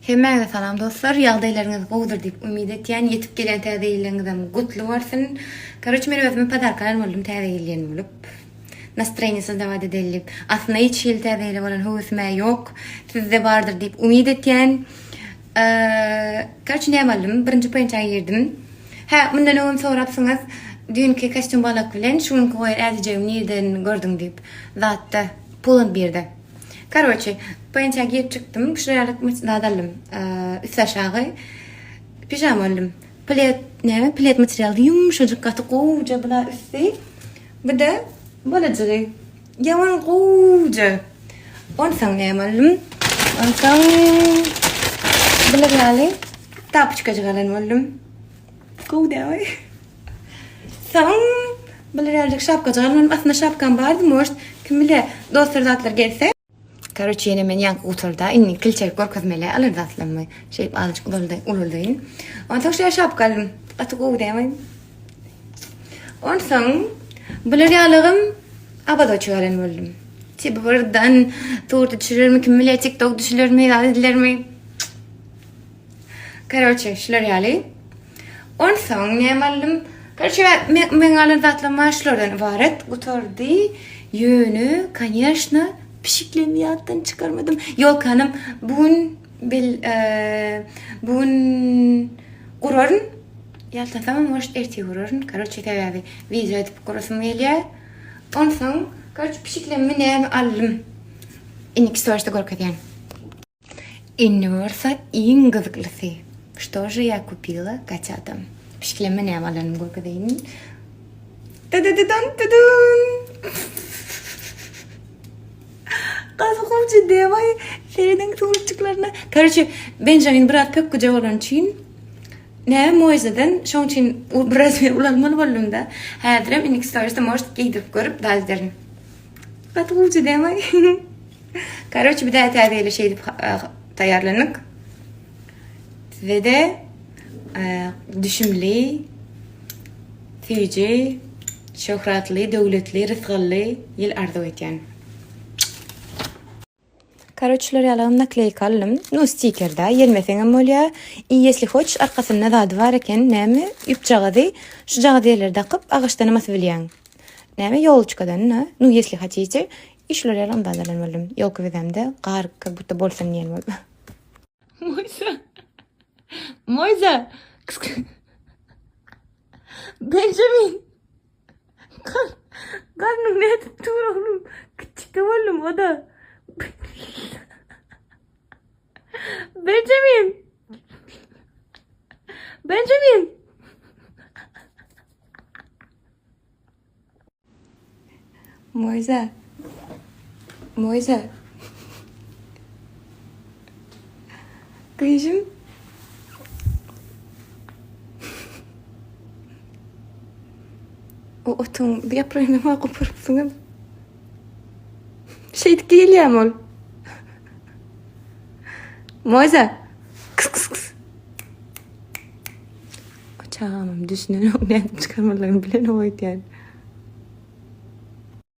Hemmäňize salam dostlar, ýagdaýlaryňyz gowudyr diýip umyt etýän, ýetip gelýän täze ýylyňyzam gutly bolsun. Karoç men özüme podarka alan boldum täze ýyl diýen bolup. Nastroýeniýa sozdawać edeli diýip. Aslynda hiç hili täze ýyla bolan höwesim-ä ýok. Sizde bardyr diýip umyt etýän. Karoç näme aldym? Birinji pença girdim. Hä, mundan öňem sorapsyňyz, düýnki kostýum balak bilen şu günki goýan ädijegimi nirden gördüň diýip. Zatda, Pull and Bear-de. Karoçi, pensiýa girip çykdym, şular ýaly zat aldym. Üst aşagy pijama aldym. Pled, näme, pled materialdy, ýumşajyk gaty gowuja bula üsti. Bu-da bolajygy. Ýaman gowuja. Onsoň näme aldym? Onsoň bular ýaly tapoçkajyk alan boldum. Gowy dämi? Soň bular ýalyjak şapkajyk almanym. Aslynda şapkam bardy, может, kim bilýär, dostlar zatlar gelse. Karoçe ýene men ýaňky gutarda indi kilçerip görkezmeli alan zatlarymy. Şeýdip azajyk uzaldy, ulaldaýyn. Onsoň şeýle şapka aldym. Gaty gowy dämi? Onsoň bular ýalygym abadoçik alan boldum. Tibi birden surata düşürermi, kim bilýär, TikTok düşülermi, zat edilermi? Karoçe, şular ýaly. Onsoň näme aldym? Karoçe, meň alan zatlarym bar şulardan ybarat. Gutardy. Ýöne, koneşno, pişiklerimi ýatdan çykarmadym. Ýolkanam bu gün bel bu gün guraryn. Ýatlasamam может ertir guraryn. Karoçe, sebäbi wideo edip gurasym gelýär. Onsoň, karoçe, pişiklerimi näme aldym? Indiki storisde görkezýän. Indi bolsa iň gyzyklysy, Что же я купила котятам? Pişiklerime näme alanymy görkezeýin. Tıdıdıdan tıdın. Gaty gowja demaý serediň suratjyklaryna. Karoçe, Benjamin biraz pökgüje bolany üçin näme Moýzadan şoň üçin biraz men ulalmaly boldum-da. Häzirem indiki storisde может geýdirip görüp dal ederin. Gaty gowja demaý. Karoçe bir daha täze ýyla şeýdip taýýarlanyk. Size-de düşümli, süýji, şöhratly, döwletli, rysgally ýyl arzuw etýän. Karoçe şular ýalygam nakleýka aldym. Nu stiker da, ýelmeseňem bolýar. I ýesli hoçyş arkasynda zady bar eken, näme ýüpjagazy, şujagaz ýerleri dakyp agaçdanam asyp bilýäň. Näme ýolçkadan, nu ýesli haçite. I şular ýaly ymzat alan boldum. Ýolka bizemde gar kak budda bolsun diýen bolup. Moýza. Moýza. Benjamin. Garnyň nädip dur oglum? Kiçijik boldum o da. Benjamin. Benjamin. Moýza. Moýza. Gyzym. O otuň bir ýapragyny maňa goparypsyňyz. Şeýdip geýilýärmi ol? Moýza. Kys kys kys. O çagamam düşünenok nädip çykarmalydygyny bilenok öýdýän.